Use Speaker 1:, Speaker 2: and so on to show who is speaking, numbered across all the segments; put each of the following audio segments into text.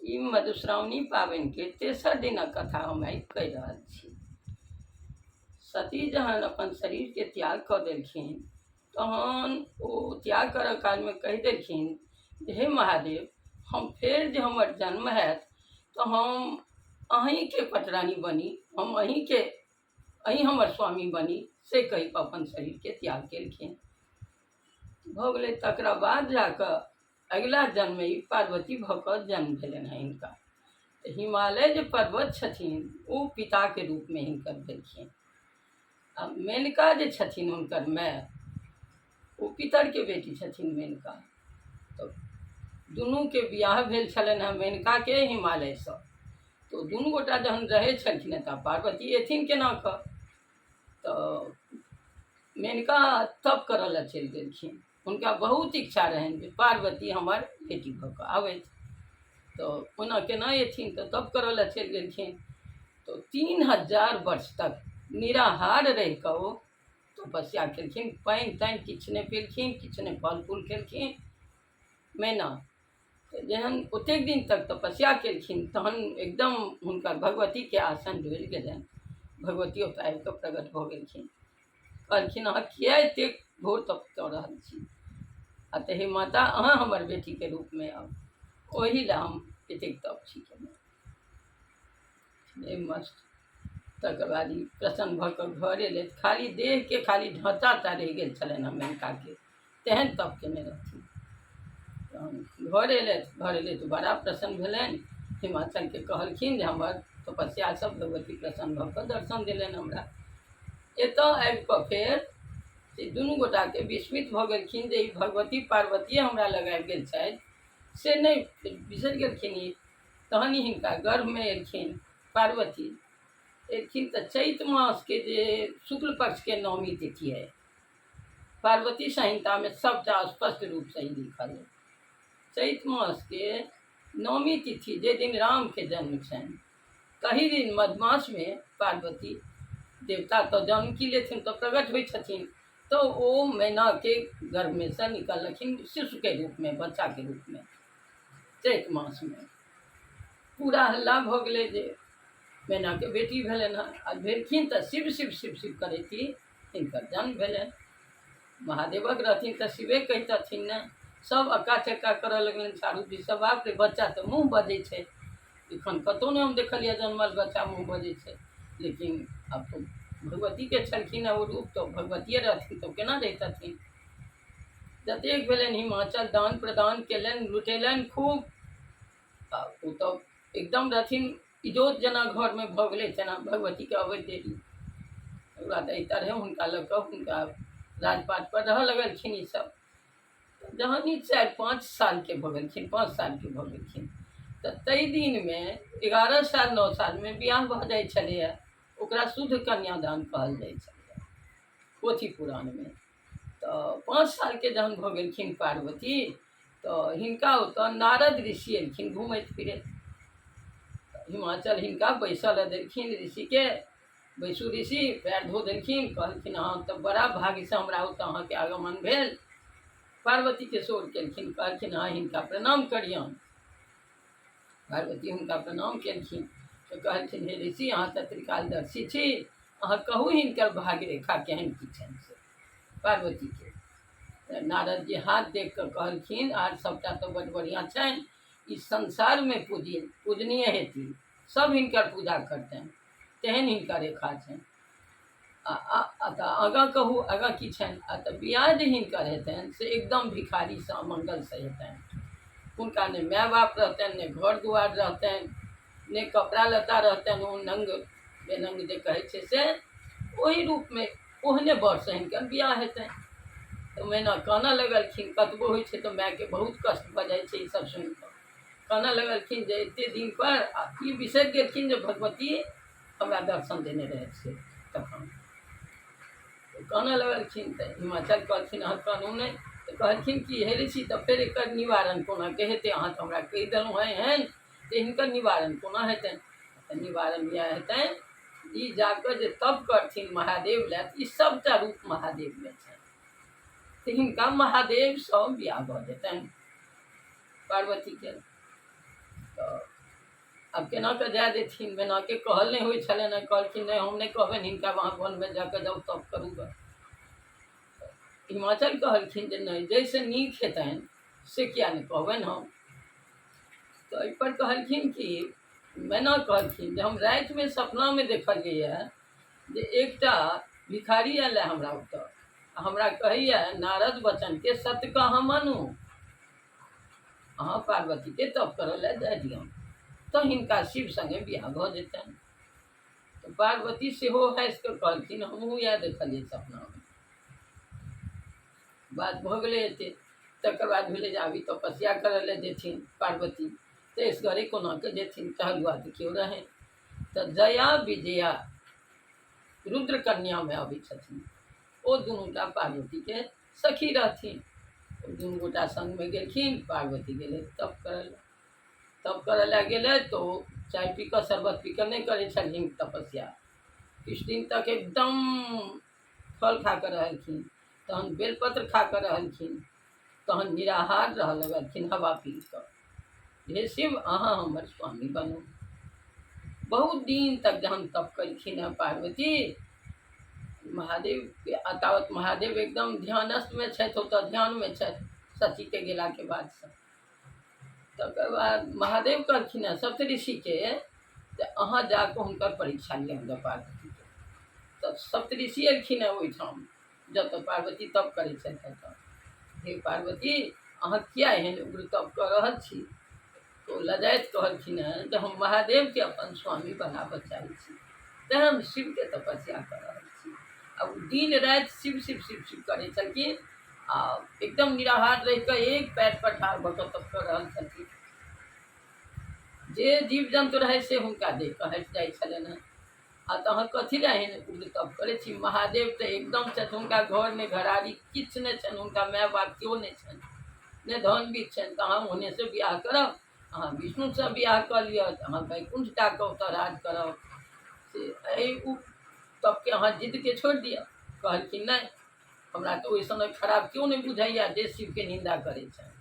Speaker 1: ई मधुश्रावणी पाबनिके तेसर दिनक कथा हम आइ कहि रहल छी। सती जहन अपन शरीरके त्याग कऽ देलखिन तहन ओ त्याग करऽ कालमे कहि देलखिन जे हे महादेव, हम फेर जे हमर जन्म हैत तऽ हम अहीँके पटरानी बनी, हम अहीँके, अहीँ हमर स्वामी बनी, से कहि कऽ अपन शरीरके त्याग केलखिन। भऽ गेलै। तकरा बाद जा कऽ अगिला जन्ममे ई पार्वती भऽ कऽ जन्म भेलनि हेँ हिनका। तऽ हिमालय जे पर्वत छथिन ओ पिताके रूपमे हिनकर भेलखिन आ मेनका जे छथिन हुनकर माय, ओ पितरके बेटी छथिन मेनका। तऽ दुनूके बियाह भेल छलनि हेँ मेनकाके हिमालयसँ। तऽ ओ दुनू गोटा जहन रहै छलखिन हेँ तऽ पार्वती एथिन केना कऽ? तऽ मेनका तप करऽ लए चलि गेलखिन। हुनका बहुत इच्छा रहनि जे पार्वती हमर बेटी भऽ कऽ आबथि। तऽ ओना केना एथिन? तऽ तप करऽ लए चलि गेलखिन। तऽ 3000 वर्ष तक निराहार रहि कऽ ओ तपस्या केलखिन। पानि तानि किछु नहि पीलखिन, किछु नहि फल फूल खेलखिन मैना। तऽ जहन ओतेक दिन तक तपस्या केलखिन तहन एकदम हुनकर भगवतीके आसन डोलि गेलनि। भगवती ओतऽ आबि कऽ प्रकट भऽ गेलखिन। कहलखिन, अहाँ किया एतेक घोर तप कऽ रहल छी? आ तऽ हे माता, अहाँ हमर बेटीके रूपमे आउ, ओहि लए हम एतेक तप छी केने। मस्त। तकर बाद ई प्रसन्न भऽ कऽ घर एलथि। खाली देहके खाली ढाँचा टा रहि गेल छलनि हँ मेनकाके, तेहन तप केने रहथिन। तहन घर एलथि। घर एलथि तऽ बड़ा प्रसन्न भेलनि। हिमाचलके कहलखिन जे हमर तपस्या सब भगवती प्रसन्न भऽ कऽ दर्शन देलनि हमरा। एतऽ आबि कऽ फेर से दुनू गोटाके विस्मित भऽ गेलखिन जे ई भगवती पार्वतीए हमरा लग आबि गेल छथि, से नहि बिसरि गेलखिन ई। तहन हिनका गर्भमे एलखिन पार्वती। एलखिन तऽ चैत मासके जे शुक्ल पक्षके नवमी तिथि अइ, पार्वती संहितामे सभटा स्पष्ट रूपसँ ई लिखल अइ, चैत मासके नवमी तिथि, जाहि दिन रामके जन्म छनि, तही दिन मधुमासमे पार्वती देवता तऽ जन्म की लेथिन, तऽ प्रकट होइ छथिन। तऽ ओ मैनाके गर्भमे सँ निकललखिन शिशुके रूपमे, बच्चाके रूपमे, चैत मासमे। पूरा हल्ला भऽ गेलै जे मैनाके बेटी भेलनि हँ। आ भेलखिन तऽ शिव शिव शिव शिव करैत ही हिनकर जन्म भेलनि। महादेवक रहथिन तऽ शिवे कहितथिन ने। सभ अक्का चक्का करऽ लगलनि चारू दिस सब, बाप रे, बच्चा तऽ मुँह बजै छै, एखन कतहु नहि हम देखलियै जनमल बच्चा मुँह बजै छै। लेकिन आब तऽ भगवतीके छलखिन हँ ओ रूप, तऽ भगवतिये रहथिन तऽ केना रहितथिन? जतेक भेलनि हिमाचल दान प्रदान केलनि, लुटेलनि खूब। आ ओ तऽ एकदम रहथिन इजोत जेना घरमे भऽ गेलै तेना भगवतीके अबैत देरी। ओकरा तऽ एहि तरहे हुनका लऽ कऽ हुनका राजपाटपर रहऽ लगलखिन ईसभ। जहन ई 4-5 सालके भऽ गेलखिन, 5 सालके भऽ गेलखिन, तऽ ताहि दिनमे 11 साल 9 सालमे बियाह भऽ जाइ छलैए। ओकरा शुद्ध कन्यादान कहल जाइ छलैए पोथी पुराणमे। तऽ 5 सालके जहन भऽ गेलखिन पार्वती तऽ हिनका ओतऽ नारद ऋषि एलखिन घुमैत फिरैत। हिमाचल हिनका बैसऽ लए देलखिन ऋषिके। बैसू ऋषि, पैर धो देलखिन। कहलखिन, अहाँ तऽ बड़ा भाग्यसँ हमरा ओतऽ अहाँके आगमन भेल। पार्वतीके शोर केलखिन, कहलखिन, अहाँ हिनका प्रणाम करियौन। पार्वती हुनका प्रणाम केलखिन तऽ कहलखिन, हे ऋषि, अहाँ तऽ त्रिकालदर्शी छी, अहाँ कहू हिनकर भाग्य रेखा केहन की छनि से पार्वतीके। तऽ नारद जी हाथ देख कऽ कहलखिन, आर सभटा तऽ बड्ड बढ़िआँ छनि, ई संसारमे पूजनीय हेती, सभ हिनकर पूजा करतनि, तेहन हिनकर रेखा छनि। आ तऽ आगाँ कहू, आगाँ की छनि? आ तऽ बियाह जे हिनकर हेतनि से एकदम भिखारीसँ, अमंगलसँ हेतनि। हुनका नहि माय बाप रहतनि, नहि घर दुआर रहतनि, नहि कपड़ा लत्ता रहतनि। ओ नङ्ग बेनङ्ग जे कहै छै से ओहि रूपमे, ओहने बरसँ हिनकर बियाह हेतनि। तऽ मैना कानऽ लगलखिन। कतबो होइ छै तऽ मायके बहुत कष्ट भऽ जाइ छै ईसभ सुनि कऽ। कानऽ लगलखिन जे एते दिनपर आ ई बिसरि गेलखिन जे भगवती हमरा दर्शन देने रहथि से। तखन कानऽ लगलखिन तऽ हिमाचल कहलखिन, अहाँ कानू नहि। तऽ कहलखिन कि हे ऋषि, तऽ फेर एकर निवारण कोनाके हेतै? अहाँ तऽ हमरा कहि देलहुँ हेँ एहन जे हिनकर निवारण कोना हेतनि? तऽ निवारण इएह हेतनि, ई जाकऽ जे तप करथिन महादेव लए, ई सभटा रूप महादेवमे छनि, तऽ हिनका महादेवसँ बियाह भऽ जेतनि पार्वतीके। तऽ आब केना कऽ जाय देथिन? मैनाके कहल नहि होइ छलनि हेँ। कहलखिन, नहि, हम नहि कहबनि हिनका, अहाँ वनमे जा कऽ जाउ, तप करू गऽ। हिमाचल कहलखिन जे नहि, जाहिसँ नीक हेतनि से किया नहि कहबनि हम? तऽ एहिपर कहलखिन कि मैना कहलखिन जे हम रातिमे सपनामे देखलियैए जे एकटा भिखारी आयल हमरा ओतऽ आ हमरा कहैए, नारद वचनके सत्य कऽ अहाँ मानू, अहाँ पार्वतीके तप करऽ लए जाय दियौन तऽ हिनका शिव सङ्गे बियाह भऽ जेतनि। तऽ पार्वती सेहो हँसि कऽ कहलखिन, हमहूँ इएह देखलियै सपनामे। बात भऽ गेलै एते। तकर बाद भेलै जे आब ई तपस्या करऽ लए जेथिन पार्वती, तऽ एसगरे कोना कऽ जेथिन? टहलुआ तऽ केओ रहनि। तऽ जया विजया रुद्र कन्यामे अबै छथिन। ओ दुनूटा पार्वतीके सखी रहथिन। ओ दुनू गोटा सङ्गमे गेलखिन। पार्वती गेलै तप करय लए। तप करय लए गेलै तऽ ओ चाय पी कऽ, शरबत पी कऽ नहि करै छलखिन तपस्या। किछु दिन तक एकदम फल खा कऽ रहलखिन, तहन बेलपत्र खा कऽ रहलखिन, तहन निराहार रहऽ लगलखिन हवा पी कऽ, हे शिव, अहाँ हमर स्वामी बनू। बहुत दिन तक जहन तप केलखिन हेँ पार्वती, महादेव तावत महादेव एकदम ध्यानस्थमे छथि, ओतऽ ध्यानमे छथि सतीके गेलाके बादसँ। तकर बाद महादेव कहलखिन हेँ सप्तऋषिके जे अहाँ जाकऽ हुनकर परीक्षा लिअ पार्वतीके। तऽ सप्तऋषि एलखिन हेँ ओहिठाम जतऽ पार्वती तप करै छथि ततऽ। हे पार्वती, अहाँ किया एहन उग्र तप कऽ रहल छी? तऽ ओ लजाइत कहलखिन हेँ जे हम महादेवके अपन स्वामी बनाबऽ चाहै छी, तैँ हम शिवके तपस्या कऽ रहल छी। आ ओ दिन राति शिव शिव शिव शिव करै छलखिन आ एकदम निराहार रहि कऽ एक पैर पर ठाढ़ भऽ कऽ तप कऽ रहल छलखिन। जे जीव जन्तु रहै से हुनका देख कऽ हटि जाइ छलनि हेँ। आ तऽ अहाँ कथी लए एहन उग्र तप करै छी? महादेव तऽ एकदम छथि, हुनका घर नहि, घरारी किछु नहि छनि, हुनका माय बाप केओ नहि छनि, नहि धन बीत छनि, तऽ अहाँ ओहनेसँ बियाह करब? अहाँ विष्णुसँ बियाह कऽ लिअ, अहाँ वैकुण्ठ जा कऽ ओतऽ राज करब। से एहि तपके अहाँ जिद्दके छोड़ि दिअ। कहलखिन, नहि, हमरा तऽ ओहि समय खराब केओ नहि बुझैए जे शिवके निन्दा करै छनि।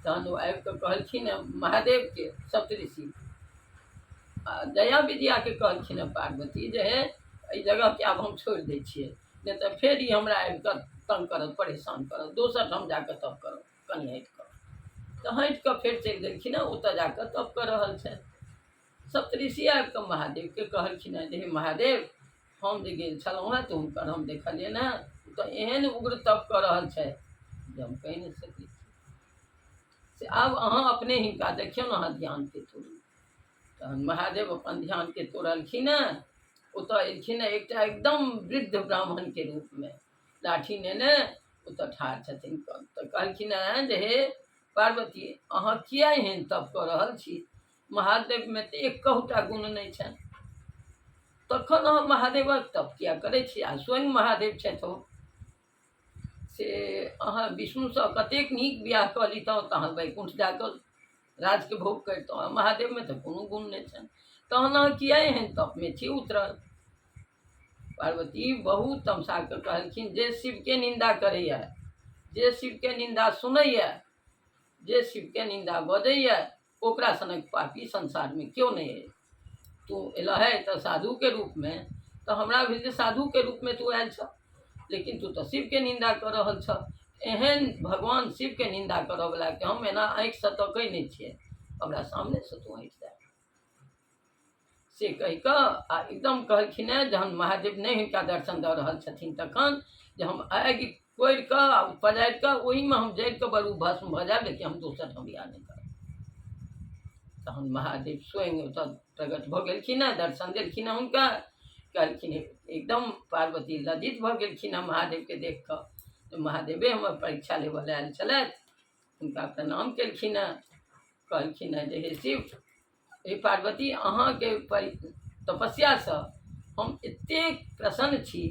Speaker 1: तहन ओ आबि कऽ कहलखिन हँ महादेवके सप्तऋषि आ दया विद्याके कहलखिन हँ पार्वती जे हे, एहि जगहके आब हम छोड़ि दै छियै, नहि तऽ फेर ई हमरा आबि कऽ तंग करत, परेशान करत। दोसर ठाम जा कऽ तप करब कनि हटि कऽ। तऽ हटि कऽ फेर चलि गेलखिन हँ, ओतऽ जा कऽ तप कऽ रहल छथि। सप्तऋषि आबि कऽ महादेवके कहलखिन हँ जे हे महादेव, हम जे गेल छलहुँ हेँ तऽ हुनकर हम देखलियनि हेँ तऽ एहन उग्र तप कऽ रहल छथि जे हम कहि नहि सकै छी। से आब अहाँ अपने हिनका देखियौ ने, अहाँ ध्यानके तोड़ू। तहन महादेव अपन ध्यानके तोड़लखिन हेँ। ओतऽ एलखिन हेँ एकटा एकदम वृद्ध ब्राह्मणके रूपमे, लाठी नेने ओतऽ ठाढ़ छथिन। तऽ कहलखिन हेँ जे हे पार्वती, अहाँ किया एहन तप कऽ रहल छी? महादेवमे तऽ एकहुटा गुण नहि छनि, तखन अहाँ महादेवक तप किया करै छी? आ स्वयं महादेव छथि ओ। से अहाँ विष्णुसँ कतेक नीक बियाह कऽ लितहुँ तऽ अहाँ वैकुण्ठ जा कऽ राजके भोग करितहुँ। आ महादेवमे तऽ कोनो गुण नहि छनि, तहन अहाँ किया एहन तपमे छी उतरल? पार्वती बहुत तमसा कऽ कहलखिन, जे शिवके निन्दा करैए, जे शिवके निन्दा सुनैए, जे शिवके निन्दा बजैए, ओकरा सनक पापी संसारमे केओ नहि अछि। तू एलह है तऽ साधुके रूपमे, तऽ हमरा भेल जे साधुके रूपमे तू आयल छह, लेकिन तू तऽ शिवके निन्दा कऽ रहल छह। एहन भगवान शिवके निन्दा करऽवलाके हम एना आँखिसँ तकै नहि छियै। हमरा सामनेसँ तू हटि जा। से कहि कऽ आ एकदम कहलखिन हेँ, जहन महादेव नहि हुनका दर्शन दऽ रहल छथिन तखन, जे हम आगि कोरि कऽ आ पजारि कऽ ओहिमे हम जरि कऽ बरू भस्म भऽ जायब, लेकिन हम दोसर ठाम बियाह नहि करब। तहन महादेव स्वयं ओतऽ प्रकट भऽ गेलखिन हेँ, दर्शन देलखिन हेँ हुनका। कहलखिन, एकदम पार्वती लज्जित भऽ गेलखिन हेँ महादेवके देख कऽ, जे महादेवे हमर परीक्षा लेबऽ लए आयल छलथि। हुनका प्रणाम केलखिन हेँ। कहलखिन हेँ जे हे शिव, हे पार्वती, अहाँके तपस्यासँ हम एतेक प्रसन्न छी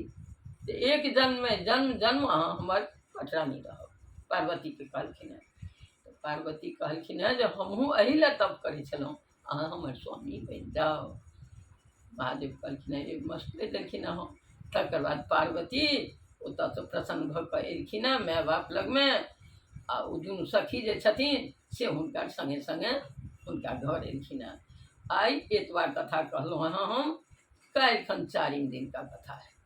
Speaker 1: जे एक जन्ममे जन्म जन्म अहाँ हमर पटरानी रहब। पार्वतीके कहलखिन हेँ। तऽ पार्वती कहलखिन हेँ जे हमहूँ एहि लए तप करै छलहुँ, अहाँ हमर स्वामी बनि जाउ। महादेव कहलखिन हेँ, एक मस्त देलखिन हँ। तकर बाद पार्वती ओतऽसँ प्रसन्न भऽ कऽ एलखिन हेँ माय बाप लगमे आ ओ दुनू सखी जे छथिन से हुनकर सङ्गे सङ्गे हुनका घर एलखिन हेँ। आइ एतबा कथा कहलहुँ हँ हम, काल्हिखन चारिम दिनका कथा है।